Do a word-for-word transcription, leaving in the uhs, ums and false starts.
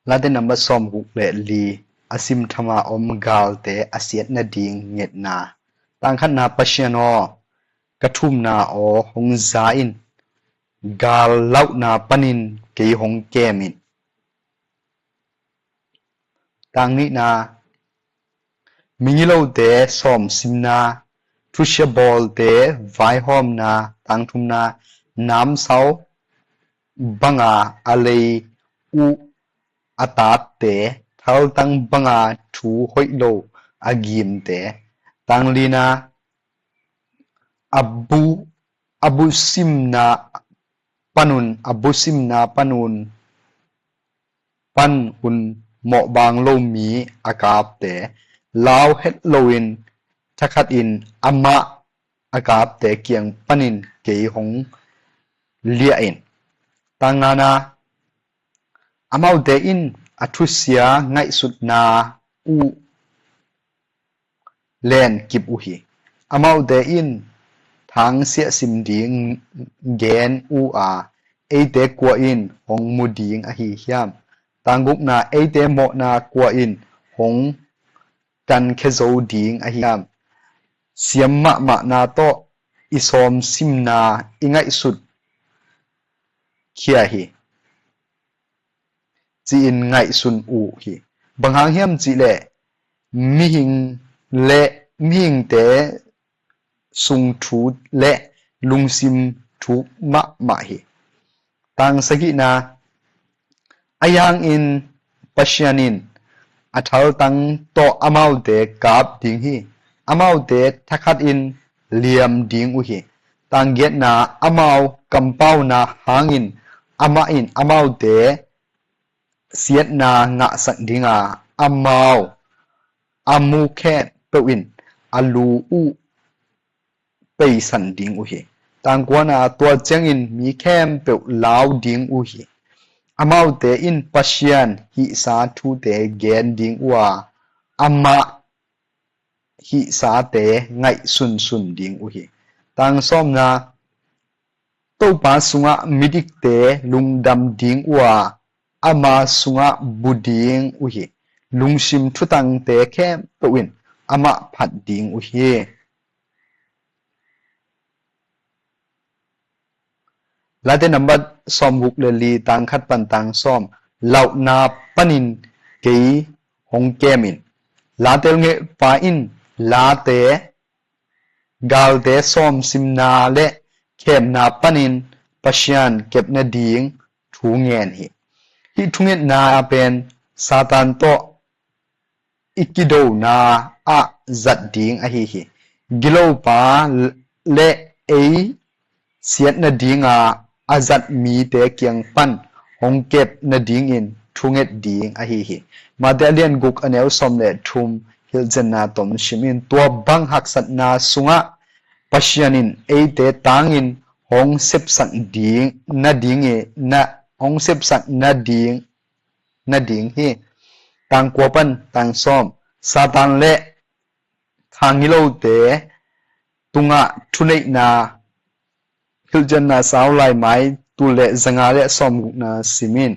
Late nambat sawmguk le li. A simtham a om galte a siat nading ngetna. Tang khatna, Pasian aw, ka thumna aw hong za in, gal lauhna panin kei hong kem in. Tang nihna, migilote sawmsimna, thusia bawlte vaihawmna. Tang thumna, namsau banga a lei uh a tatte, thaltang banga thu hoih lo a gimte. Tang lina, a bu, a bu simna panun, a bu simna panun, pan un mawhbang lo mi a kapte, lau het loin thakhatin amah a kapte kiang panin kei hong liah in. Tang ngana, amaute in a thusia ngaihsutna uh len kip uh hi. Amaute in thangsiah sim ding gen uh a, eite kua in hong mu ding ahi hiam? Tang gukna, eite mawhna kua in hong kankhia zo ding ahi hiam? Siam mahmahna tawh i sawmsimna i ngaihsut khia hi, ci-in ngaihsun uh hi. Bang hang hiam cihleh mihing le mihingte sung thu le lungsim thuk mahmah hi. Tang sagihna, a yangin Pasian in a thaltang tawh amaute kap ding hi. Amaute thakhatin liam ding uh hi. Tang giatna, amau kampauna hangin amah in amaute siatna ngahsak dinga, amau a mu khempeuh in a lu uh peisan ding uh hi. Tang kuana, tua ciangin mi khempeuh lau ding uh hi. Amaute in Pasian hihsa thute gen ding uh a, amah hihsate ngaihsunsun ding uh hi. Tang sawmna, Topa sungah midikte lungdam ding uh a, ama sungah bu ding uh hi. Lungsim thutangte khempeuh in amah phat ding uh hi. Late nambat sawmguk le li, tang khat pan tang sawm. Lauhna panin kei hong kem in. Late ngelhpa in late, galte sawmsimna le khemna panin Pasian kep nading thu ngen hi. Hih thungetna a pen Satan tawh i kidona ah zat ding ahi hi. Gilopa le ei siat nadinga a zat mite kiang pan hong kep nadingin thunget ding ahi hi. Mate a lian guk, a neu sawm le thum, hilhcianna tom sim in. Tua bang haksatna sungah Pasian in eite tangin hong sepsak ding nading i, na, hong sepsak nading, nading hi. Tang kua pan tang sawm. Satan le khangilote tungah thuneihna, hilhcianna sau laimai tul le zanga le sawmgukna sim in.